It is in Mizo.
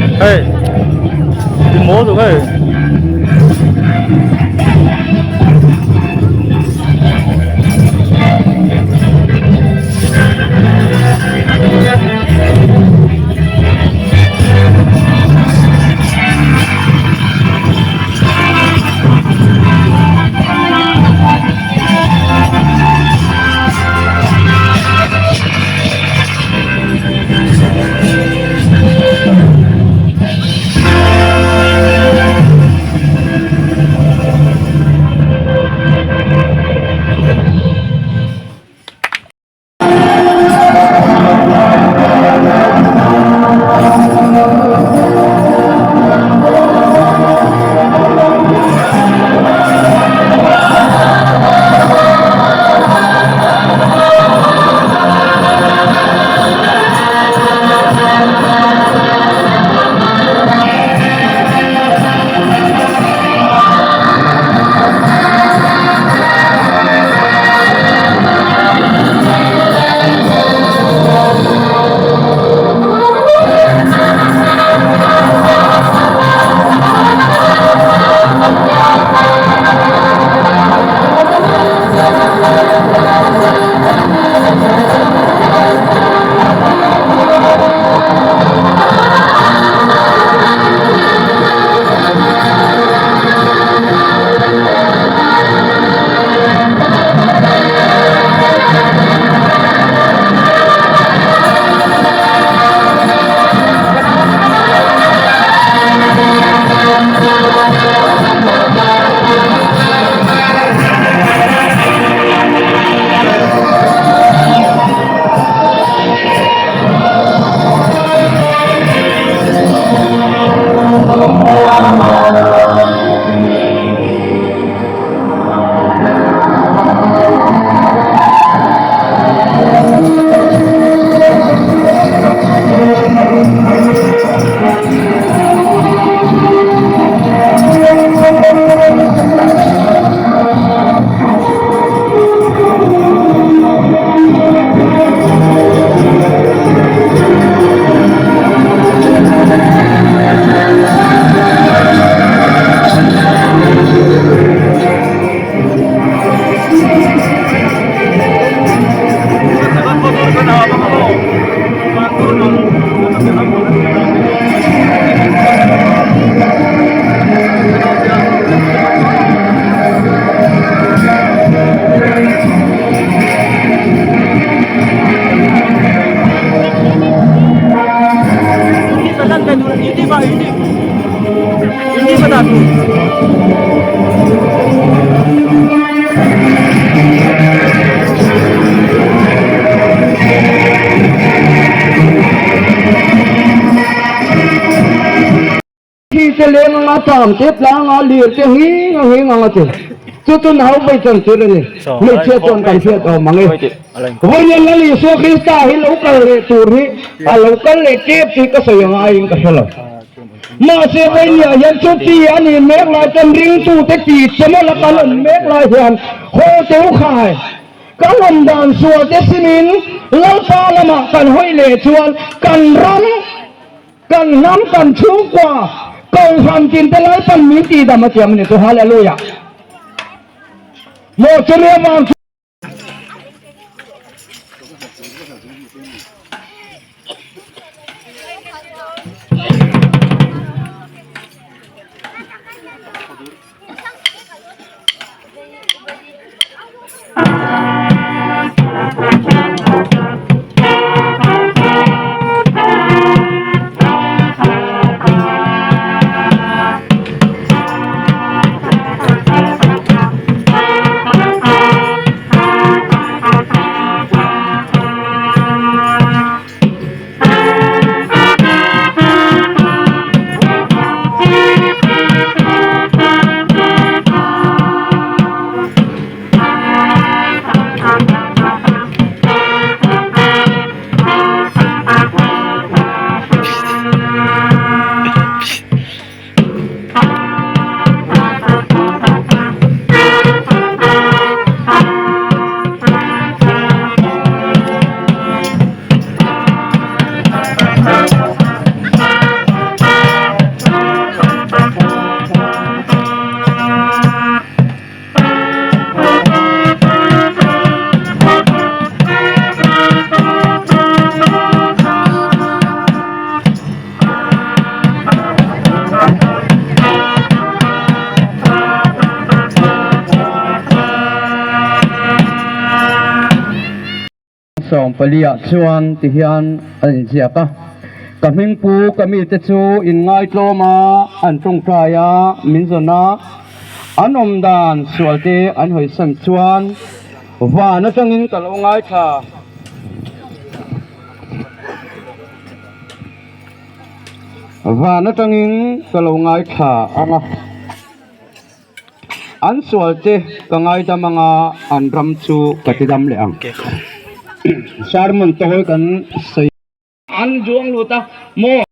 Hei i mawl tuk hei. Khi te leng anga tam te tlang a lir te hing a hing anga chu chu chu nau vai chan chu ni hmeichhia chuan kan hriat awm ang e vawiin Lal Isua Krista hi lo kal leh tur hi a lo kal leh tep tih ka sawi anga aiin ka hre lo mahse vawinia hian chu ti a nih mek lai chuan ringtute ti che mawlh a kan awm mek lai hian haw teu khai kan awm dan sual te simin Lalpa lamah kan hawi leh chuan kan ram Kan hnam kan chhungkua Kohhran tin te Lalpan min tihdam a tiam a ni chu Hallelujah. Maw chumi avang chu 14 ah chuan ti hian a inziak a, Ka hmingpu ka mite chu inngaitlawm a, an tawngtai a, min zawn a, an awm dan sualte an hawisan chuan van atangin ka lo ngaithla. Van atangin ka lo ngaithla ang a. An sual te ka ngaidam anga an ram chu ka ti dam leh ang. Sermon tawi kan sawi. An zuang lut a maw?